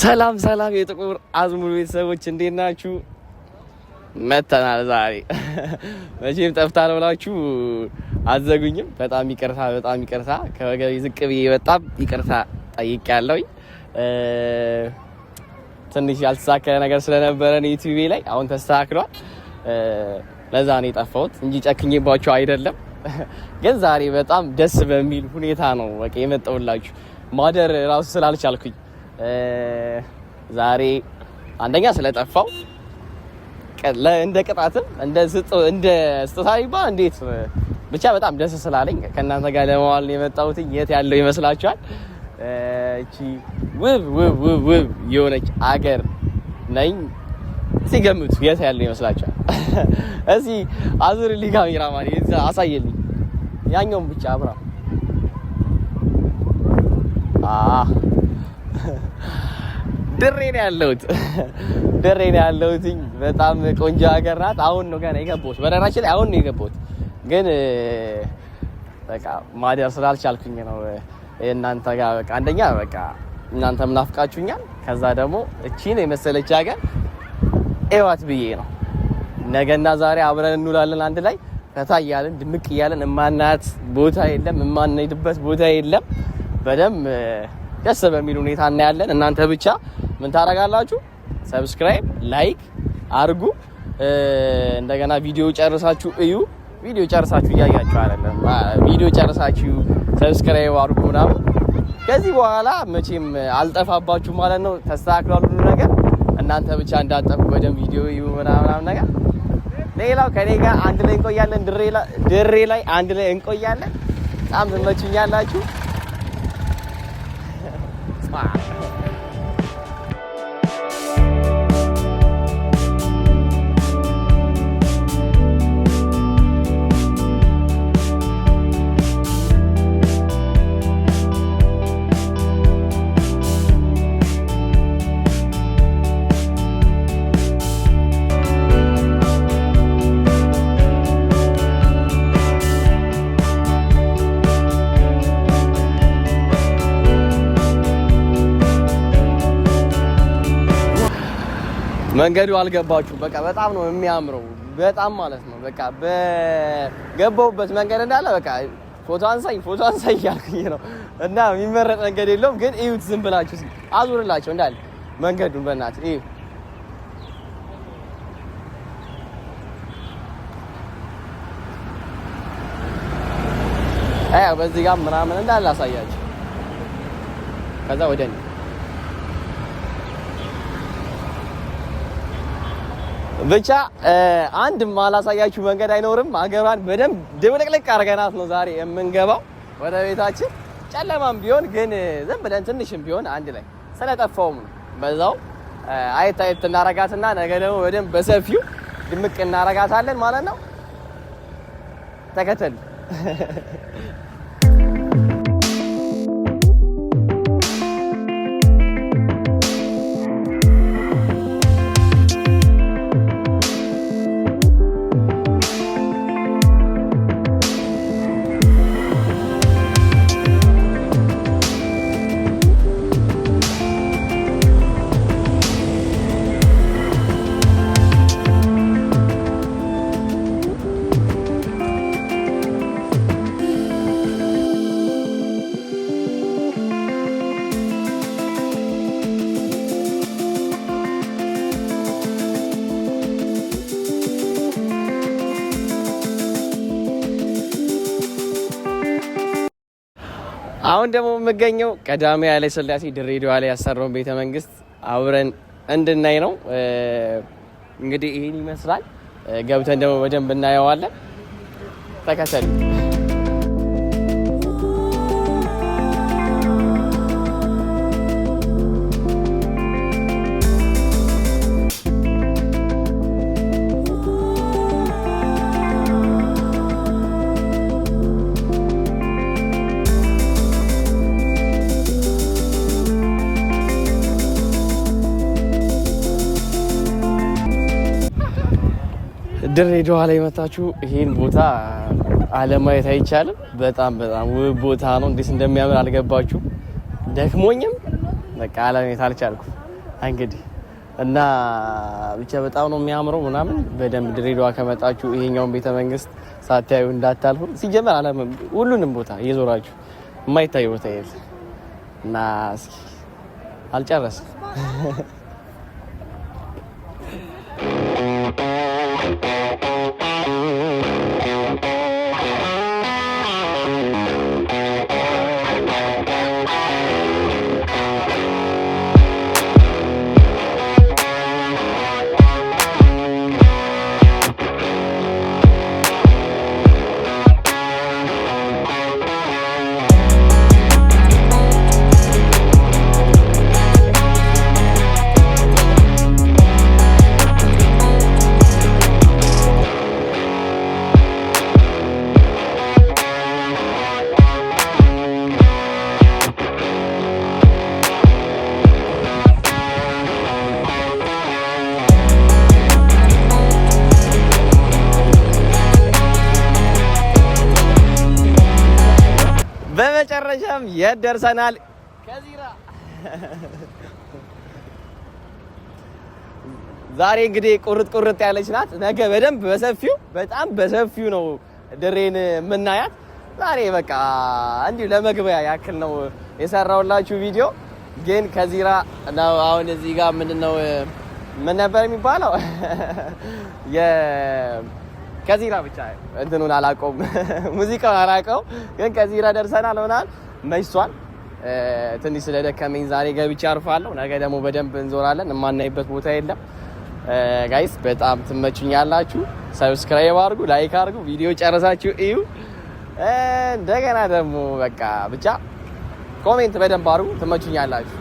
ሰላም ሰላም የጥቁር አዝሙድ ቤተሰቦች እንዴት ናችሁ? መተናል ዛሬ። መቼም ጠፍታል ብላችሁ አትዘጉኝም። በጣም ይቅርታ፣ በጣም ይቅርታ። ከወገቤ ዝቅ ብዬ በጣም ይቅርታ ጠይቄያለሁኝ። ትንሽ ያልተሳከለ ነገር ስለነበረ ዩቲዩብ ላይ አሁን ተስተካክሏል። ለዛ ነው የጠፋሁት እንጂ ጨክኜባችሁ አይደለም። ግን ዛሬ በጣም ደስ በሚል ሁኔታ ነው በቃ የመጣሁላችሁ። ማደር ራሱ ስላልቻልኩኝ ዛሬ አንደኛ ስለጠፋው እንደ ቅጣትም እንደ ስጦታ ይባል እንዴት ብቻ በጣም ደስ ስላለኝ ከእናንተ ጋር ለመዋል ነው የመጣሁት። የት ያለው ይመስላችኋል? እቺ ውብ ውብ ውብ ውብ የሆነች አገር ነኝ። ሲገምቱ የት ያለው ይመስላችኋል? እዚህ አዙርልኝ ካሜራማን አሳየልኝ። ያኛውን ብቻ አብራ ድሬ ነው ያለሁት። ድሬ ነው ያለሁት። በጣም ቆንጆ ሀገር ናት። አሁን ነው ገና የገባሁት። በነገራችን ላይ አሁን ነው የገባሁት፣ ግን በቃ ማደር ስላልቻልኩኝ ነው እናንተ ጋር። በቃ አንደኛ በቃ እናንተም ናፍቃችሁኛል። ከዛ ደግሞ እቺን የመሰለች ሀገር እዋት ብዬ ነው። ነገና ዛሬ አብረን እንውላለን አንድ ላይ ፈታ እያለን ድምቅ እያለን። እማናት ቦታ የለም፣ እማንሄድበት ቦታ የለም። በደንብ ደስ በሚል ሁኔታ እናያለን። እናንተ ብቻ ምን ታደርጋላችሁ? Subscribe፣ like አርጉ። እንደገና ቪዲዮ ጨርሳችሁ እዩ። ቪዲዮ ጨርሳችሁ እያያችሁ አይደለም፣ ቪዲዮ ጨርሳችሁ subscribe አርጉ ምናምን። ከዚህ በኋላ መቼም አልጠፋባችሁ ማለት ነው። ተስተካክሏል ሁሉ ነገር። እናንተ ብቻ እንዳጠፉ በደንብ ቪዲዮ እዩ ምናምን ነገር። ሌላው ከኔ ጋር አንድ ላይ እንቆያለን። ድሬ ላይ አንድ ላይ እንቆያለን። በጣም ትመቹኛላችሁ። መንገዱ አልገባችሁ። በቃ በጣም ነው የሚያምረው፣ በጣም ማለት ነው። በቃ በገባሁበት መንገድ እንዳለ በቃ ፎቶ አንሳኝ ፎቶ አንሳኝ እያልኩኝ ነው። እና የሚመረጥ መንገድ የለውም፣ ግን እዩት፣ ዝም ብላችሁ አዙርላቸው እንዳለ መንገዱን በእናትህ እዩ። አያ በዚህ ጋር ምናምን እንዳለ አሳያችሁ። ከዛ ወደ እኔ ብቻ አንድ ማላሳያችሁ መንገድ አይኖርም። ሀገሯን በደንብ ድብልቅልቅ አድርገናት ነው ዛሬ የምንገባው ወደ ቤታችን። ጨለማም ቢሆን ግን ዝም ብለን ትንሽም ቢሆን አንድ ላይ ስለጠፋውም በዛው አየት አየት እናረጋትና ነገ ደግሞ በደንብ በሰፊው ድምቅ እናረጋታለን ማለት ነው። ተከተል። አሁን ደግሞ የምገኘው ቀዳማዊ ኃይለ ሥላሴ ድሬዳዋ ላይ ያሰራውን ቤተ መንግስት አብረን እንድናይ ነው። እንግዲህ ይህን ይመስላል። ገብተን ደግሞ በደንብ እናየዋለን። ተከተሉ። ድሬዳዋ ላይ መታችሁ ይሄን ቦታ አለማየት አይቻልም። በጣም በጣም ውብ ቦታ ነው። እንዴት እንደሚያምር አልገባችሁ። ደክሞኝም በቃ አለማየት አልቻልኩም። እንግዲህ እና ብቻ በጣም ነው የሚያምረው ምናምን። በደንብ ድሬዳዋ ከመጣችሁ ይሄኛውን ቤተ መንግስት ሳታዩ እንዳታልፉ። ሲጀመር አለም ሁሉንም ቦታ እየዞራችሁ የማይታይ ቦታ የለም እና እስኪ አልጨረስም። በመጨረሻም የት ደርሰናል? ከዚራ። ዛሬ እንግዲህ ቁርጥ ቁርጥ ያለች ናት። ነገ በደንብ በሰፊው፣ በጣም በሰፊው ነው ድሬን የምናያት። ዛሬ በቃ እንዲሁ ለመግቢያ ያክል ነው የሰራውላችሁ ቪዲዮ። ግን ከዚራ ነው አሁን እዚህ ጋር ምንድነው፣ ምን ነበር የሚባለው? ከዚራ ብቻ እንትኑን አላውቀውም፣ ሙዚቃውን አላውቀውም። ግን ከዚራ ደርሰናል ሆናል መሽቷል። ትንሽ ስለደከመኝ ዛሬ ገብቼ አርፋለሁ። ነገ ደግሞ በደንብ እንዞራለን። የማናይበት ቦታ የለም። Guys፣ በጣም ትመቹኛላችሁ። Subscribe አድርጉ፣ like አድርጉ፣ ቪዲዮ ጨረሳችሁ እዩ። እንደገና ደግሞ በቃ ብቻ comment በደንብ አድርጉ። ትመቹኛላችሁ።